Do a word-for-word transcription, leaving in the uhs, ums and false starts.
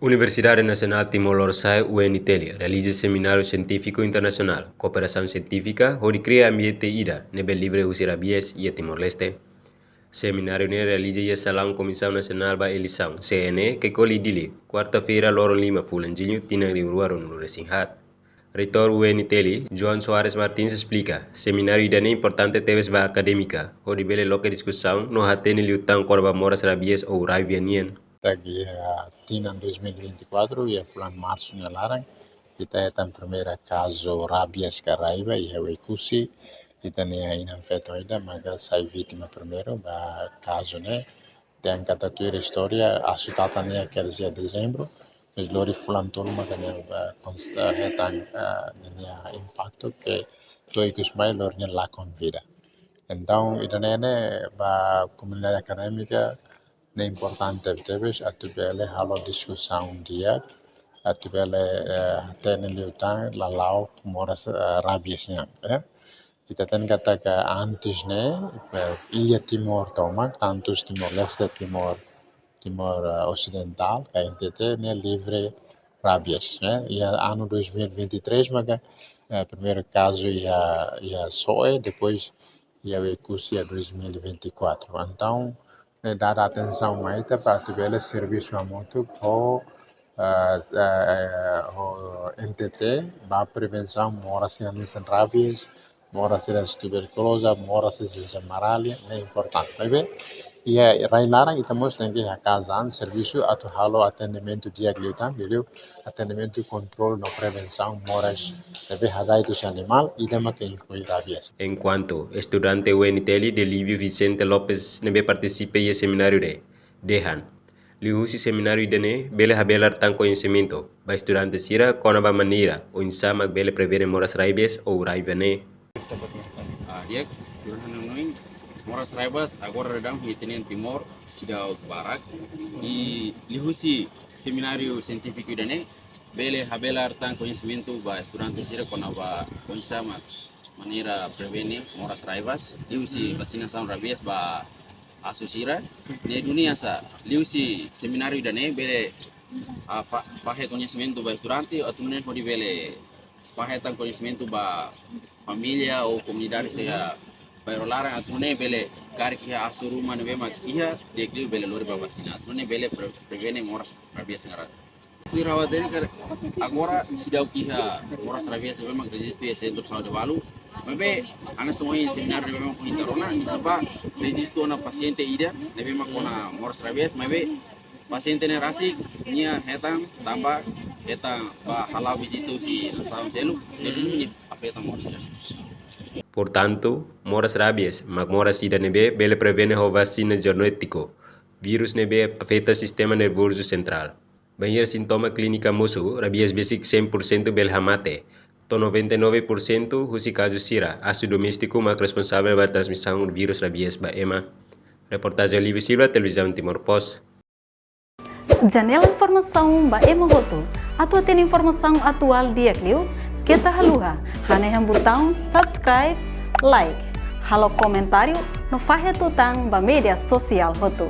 Universidade Nasionál Timor Lorosa'e, U N T L, realiza semináriu sientífiku internasionál, kooperasaun sientífika, hodi kria ambiente ida ne'ebé livre husi rabies iha Timor-Leste. Semináriu ne'e realiza iha salaun Komisaun Nasionál ba Eleisaun, C N E, Kekoli, Dili, kuarta-feira, loron lima fulan Jullu, tinan rihun rua ruanulu resin haat. Reitór U N T L, João Soares Martins, esplika, semináriu ida-ne'e importante tebes ba akadémika, hodi bele loke diskusaun no hatene liután kona-ba moras rabies ou raiva nian. Tagi, ah, tinan dois mil e vinte e quatro, iha fulan Marsu nia laran, ita hetan primeira kazu rabies ka raiva iha Oekusi, ita-nia inan-feton ida maka sai vítima primeiru ba kazu ne'e. Dehan katak tuir istória, asu tata nia kerja Dezembru, mas lori fulan tolu maka nia, ah, konsta hetan, ah, nia impaktu ke to'o ikus mai lori nia lakon vida. Entaun, ida-ne'e ne'e ba komunidade akadémika ne'e importante tebes atu bele halo diskusaun di'ak, atu bele, eh, hatene liután lala'ok moras, eh, rabies nian, eh. Ita hatene katak antes ne'e, eh, illa Timor tomak, tantu Timor-Leste, Timor, Timor, eh, Osidentál, ka N T T, ne'e livre rabies, eh. Iha anu dois mil e vinte e três maka, eh, primeiru kazu iha, iha So'e, depois iha Oekusi iha dois mil e vinte e quatro. Entaun, ne'e dada atensaun mai ita para atu bele servisu hamutuk ho, ah, eh, ho N T T ba prevensaun moras sira hanesan rabies, moras sira tuberkuloza, moras sira malária, ne'e importante. Maibé, iha rai laran ita mós tenke haka'as an servisu atu halo atendimentu di'ak liután, liuliu atendimentu, kontrolu no prevensaun moras ne'ebé hada'et husi animál, ida maka inklui rabies. Enkuantu estudante U N T L Delivio Vicente Lopes ne'ebé partisipa iha semináriu ne'e dehan, liuhusi semináriu ida-ne'e bele habelar tan koñesimentu ba estudante sira kona-ba maneira oinsá mak bele prevene moras rabies ou raiva ne'e. Ah, di'ak, tuir ha'u-nia hanoin, moras rabies agora daudaun iha ita-nia Timor seidauk barak. I liuhusi semináriu sientífiku ida-ne'e bele habelar tan koñesimentu ba estudante sira kona-ba oinsá mak maneira prevene moras rabies, liuhusi vasinasaun rabies ba asu sira. Ne'e duni hanesan, liuhusi semináriu ida-ne'e bele, ah, fa-, fahe koñesimentu ba estudante, atu nune'e hodi bele fahe tan koñesimentu ba família ou komunidade sira bairru laran, atu nune'e bele karik iha asu ruma ne'ebé mak iha, di'ak liu bele lori ba vasina, atu nune'e bele pre-, prevene moras rabies nian. Tuir ha'u hatene katak agora seidauk iha moras rabies ne'ebé mak rejistu iha sentru saúde balu. Maibé, hanesan ohin semináriu ne'ebé mak ohin ita rona, ita bá rejistu ona pasiente ida ne'ebé mak kona moras rabies, maibé pasiente ne'e rasik nia hetan tanba hetan bá hala'o vizita husi nasaun seluk, ne'e duni nia afeta moras ida. Portantu, moras rabies mak moras ida ne'ebé bele prevene ho vasina jenétiku, vírus ne'ebé afeta sistema nervozu sentrál. Bainhira sintoma klínika mosu, rabies besik cem por cento bele hamate, to'o noventa e nove por cento husi kazu sira asu doméstiku mak responsavel ba transmisaun vírus rabies ba ema. Reportajen Olívio Silva, Televizaun Timor Post. Janela informasaun ba ema hotu. Atu hatene informasaun atuál di'ak liu, keta haluha hanehan butaun subscribe, like, halo komentáriu no fahe tutan ba média sosiál hotu.